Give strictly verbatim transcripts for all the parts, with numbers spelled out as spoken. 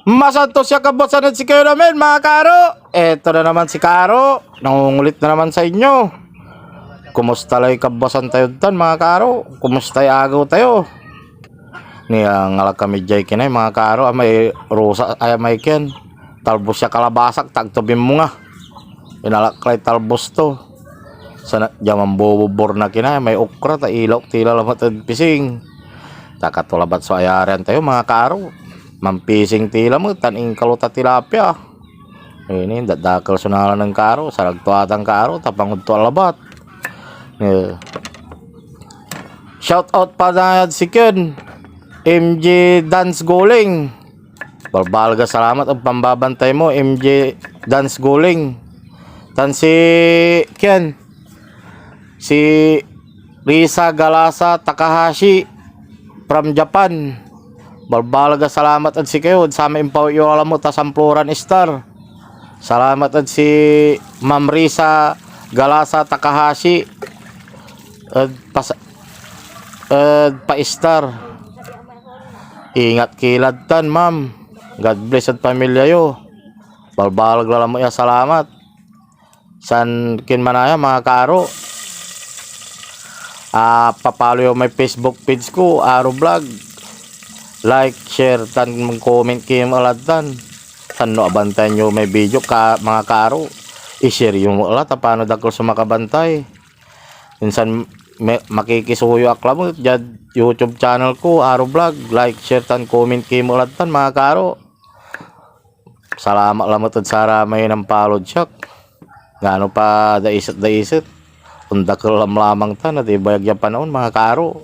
Masantos ya kabuasan ed sikayon amin, mga kaaro. Eto na naman si Kaaro. Nangungulit na naman sa inyo. Kumusta lay kabuasan tayod tan, mga kaaro? Kumustay agew tayo? Niangalak kami diay kinay, mga kaaro, amay rusa, ay, amay ken. Talbos ya kalabasak, ta agto binmunga. Inalak lay talbos to. Sana, dia manbobobor na kinay, may okra, ta ilaok ti la lamet ed pising. Ta kato labat so ayarian tayo, mga kaaro. Manpising ti lamet, tan inkalo ta tilapia. Ini, dadakel so nala nen Kaaro, sarag to atan Kaaro, ta pangod to a labat. Eh. Shout out pa na si Ken, M J Dance Guling. Balbaleg a salamat ed pambabantay mo, M J Dance Guling. Tan si Ken, si Risa Galasa Takahashi from Japan. Balbaleg a salamat ed sikayo, ed samay impawi yo a lamet a samploran star. Salamat ed si Ma'am Risa Galasa Takahashi ed pas-, ed pa-star. Ingat ki lad tan, ma'am. God bless ed pamilya yo. Balbaleg la lamet ya salamat. San kin manaya, mga kaaro? Ah, papalo yo may Facebook page ko, Aro Vlog. Like, share, tan comment kayo met lad tan. Tan no abantayan yo may video, ka, mga kaaro, i-share yo met la, ta piano dakel so makabantay. Insan me-, makikisuyo ak lamet diad YouTube channel ko, Aro Vlog. Like, share, tan comment kayo met lad tan, mga kaaro. Salamat lamet ed saramay nampalod siak. Ngano pa daiset-daiset, ondakel lamlamang tan adi bayag ya panaon, mga kaaro.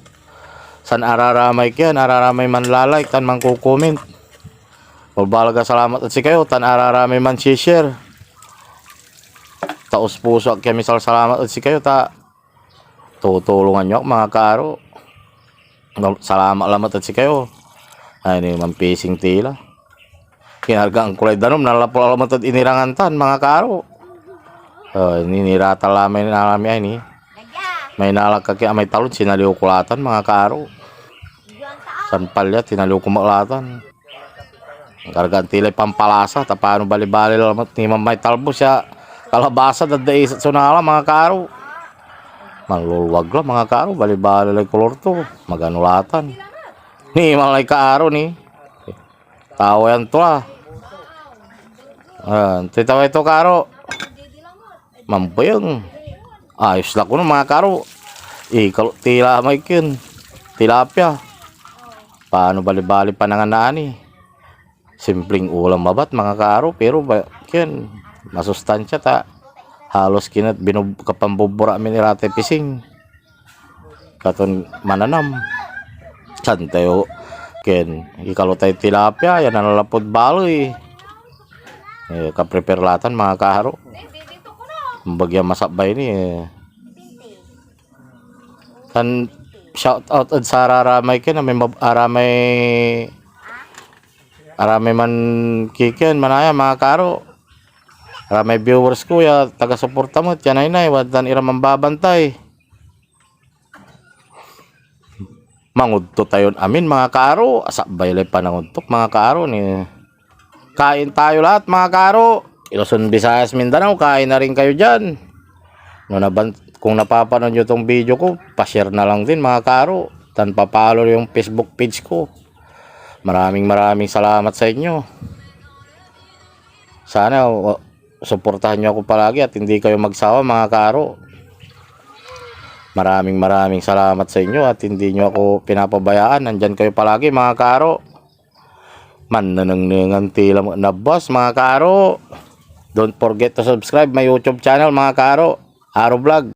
San araramay kian, araramay manla-like tan manko-comment. Balbaleg a salamat ed sikayo tan araramay mansi-share. Taos puso ak ya misalsalamat ed sikayo ta tutulongan yo ak, mga kaaro. Salamat lamet ed sikayo. Ay, ni manpising ti la. Kinargaan ko lay danum, nanlapol lamet ed inirangan tan, mga kaaro. Ah, niniratan la may nalami ay ni. May nalak ka ki amay talon, sinaliw ko la tan, mga kaaro. San palya, tinaliw ko met la tan. Kargaan ti lay pampalasa, ta piano balibali lamet ni may talbos ya kalabasa, dadaiset so nala, mga kaaro. Manluluwag la, mga kaaro, balibali lay kolor to. Magano la tan. Ni, malay kaaro ni. Tawayan to, ah. Ah, titaway to, kaaro. Mampuyeng. Ayos la kuno, mga kaaro. Ikalo ti la may ken tilapia. Piano balibali panangan na ani. Simpleng ulam labat, mga kaaro, pero ba, ken masustansya ta halos kinat binub-, kapambubura min iratay pising. Katon mananam. San tayo, ken, ikalo tay tilapia, ya nanlapud baley. Eh, kaprepare la tan, mga kaaro. Kumbaga, masakbay ni, eh. Tan shout out ed sararamay ken, amay mab-, aramay, aramay mankiken, manaya, mga kaaro. Aramay viewers ko ya taga-suporta met, ya naynay, wadtan ira manbabantay. Mangugto tayon amin, mga kaaro. Asakbay lay panangugtok, mga kaaro, ni. Kain tayo lahat, mga kaaro. Luzon, Visayas, Mindanao, kain na rin kayo dyan. No naban-, kung napapanood nyo tong video ko, pa-share na lang din, mga kaaro. Tan pa-follow yung Facebook page ko. Maraming, maraming salamat sa inyo. Sana, wa-, suportahan nyo ako palagi at hindi kayo magsawa, mga kaaro. Maraming, maraming salamat sa inyo at hindi nyo ako pinapabayaan. Nandyan kayo palagi, mga kaaro. Mannenengnengan ti lamet na boss, mga kaaro. Don't forget to subscribe my YouTube channel, mga kaaro. Aro Vlog.